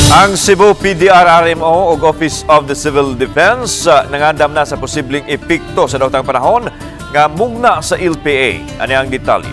Ang Cebu PDRRMO ug Office of the Civil Defense nangandam na sa posibleng epekto sa daotang panahon nga mugna sa LPA. Ani ang detalye.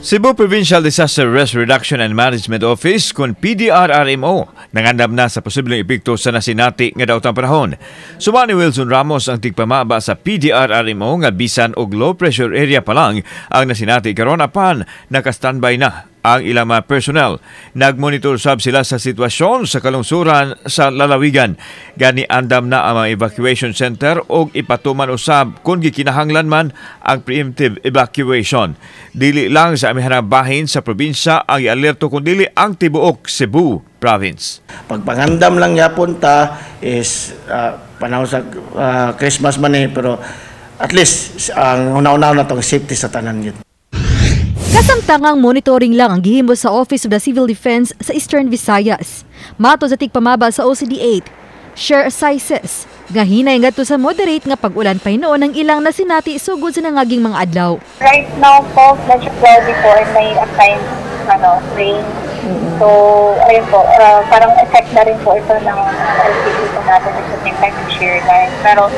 Cebu Provincial Disaster Risk Reduction and Management Office kun PDRRMO nangandam na sa posibleng epekto sa nasinati nga daotang panahon. Suma ni Wilson Ramos, ang tigpamaba sa PDRRMO, nga bisan og low pressure area pa lang ang nasinati karon, apan naka-standby na ang ilang mga personnel. Nagmonitor sab sila sa sitwasyon sa kalungsuran sa lalawigan. Gani andam na ang mga evacuation center og ipatuman usab kung gikinahanglan man ang preemptive evacuation. Dili lang sa amihanang bahin sa probinsya ang ialerto kundi ang tibuok Cebu Province. Pagpangandam lang yapon ta is panahon sa Christmas man eh, pero at least ang una-una na tong safety sa tanan yun. Kasamtangang monitoring lang ang gihimo sa Office of the Civil Defense sa Eastern Visayas. Matod sa tigpamaba sa OCD 8, Share Sizes, nga hinay ngadto sa moderate nga pag-ulan pa hinuon ang ilang nasinati sugod sa nangaging mga adlaw. Right now po, medyo cloudy po and may at times rain. So, ayun po, parang effect na rin po ito ng LPA po natin at the same time yung shear line. Pero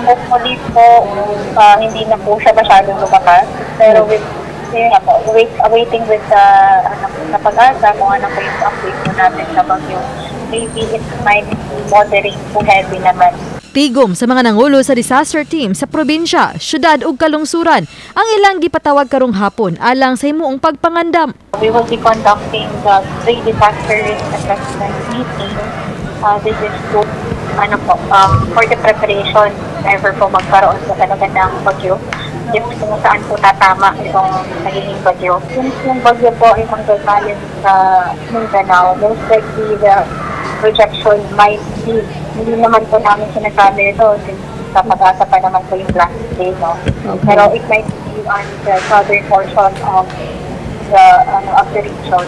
hopefully po, hindi na po siya masyadong lumakas. Pero with, yun nga po, awaiting with the sa PAGASA kung ano po yung update po natin sa bagyo. Maybe it might be moderate to heavy naman. Tigom sa mga nangulo sa disaster team sa probinsya, syudad ug kalungsuran ang ilang gipatawag karong hapon alang sa himuong pagpangandam. We will be conducting the pre-disaster risk assessment meeting. This is to, po, for the preparation ever po magkaroon po talaga ng bagyo. If kung saan po tatama itong nagiging bagyo. Since yung bagyo po ay manggagaling sa Mindanao, most likely the projection might be, hindi naman po namin sinasabi ito since sa PAGASA pa naman po yung last day, no? Pero it might be on the southern portion of the region.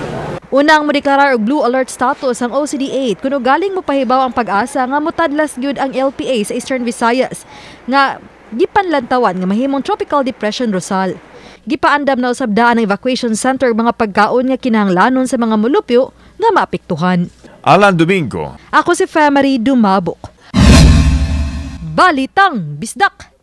Unang modeklarar og blue alert status ang OCD 8 kuno galing mopahibaw ang PAGASA nga motadlas gyud ang LPA sa Eastern Visayas nga gipanlantawan nga mahimong Tropical Depression Rosal. Gipaandam na usab daan ang evacuation center mga pagkaon nga kinahanglanon sa mga mulupyo nga maapektuhan. Alan Domingo. Ako si Femery Dumabok. Balitang Bisdak.